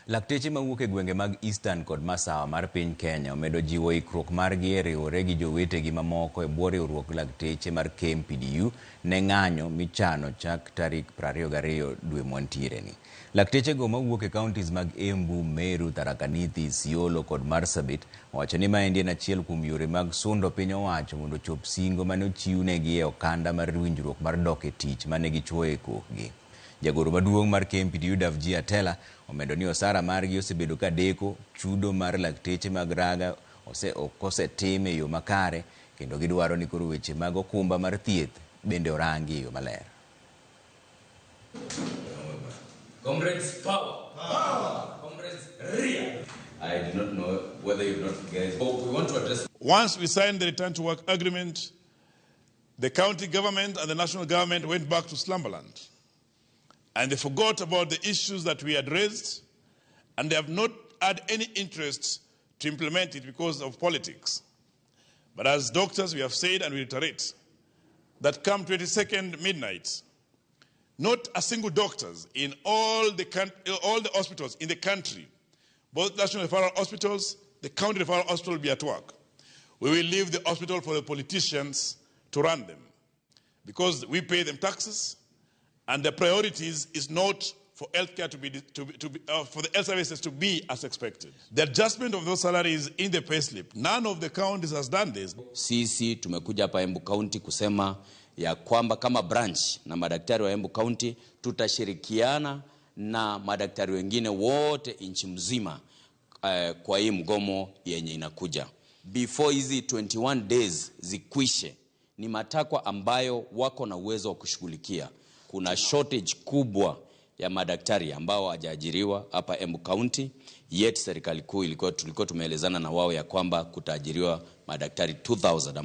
Lakteche mawuok e gwenge mag Eastern kod Masawa mar piny Kenya omedo jiwo ikruok margi e riwore gi jowetegi mamoko e bwo riwruok lakteche mar KMPDU ne ng'anyo michano chak tarik 22 dwe mwantiere ni. Laktechego mawuok e counties mag Embu, Meru, Tharaka Nithi, Isiolo kod Marsabit owacho ni maendi en achiel kuom yore mag sundo piny owacho mondo ochop singo mane ochiwnegi e okanda mar winjruok mar dok e tich mane gichuoyo e kokgi. Jagoro maduong' mar KMPDU Davji Atela omedo ni osara margi osebedo ka deko, chudo mar lakteche mag raga ok osetim e yo makare kendo gidwaro ni koro weche mag okumba mar thieth bende orangi e yo maler. Comrades, power. Power. Comrades, rear. I do not know whether you've not guys. Oh, we want to address. Once we signed the return to work agreement, the county government and the national government went back to slumberland. And they forgot about the issues that we had raised, and they have not had any interest to implement it because of politics. But as doctors, we have said and we reiterate that come 22nd midnight, not a single doctors in all the hospitals in the country, both national referral hospitals, the county referral hospital will be at work. We will leave the hospital for the politicians to run them because we pay them taxes, and the priorities is not for healthcare to be, for the health services to be as expected. The adjustment of those salaries in the payslip, none of the counties has done this. Sisi tumekuja hapa Embu County kusema ya kwamba kama branch na madaktari wa Embu County tutashirikiana na madaktari wengine wote nchi mzima kwa hii mgomo yenye inakuja. Before hizi 21 days zikwishe, ni matakwa ambayo wako na uwezo wa kushughulikia. Kuna shortage kubwa ya madaktari ambao hawajaajiriwa hapa Embu County, yet serikali kuu ilikuwa tulikuwa tumeelezana na wao ya kwamba kutaajiriwa madaktari 2000.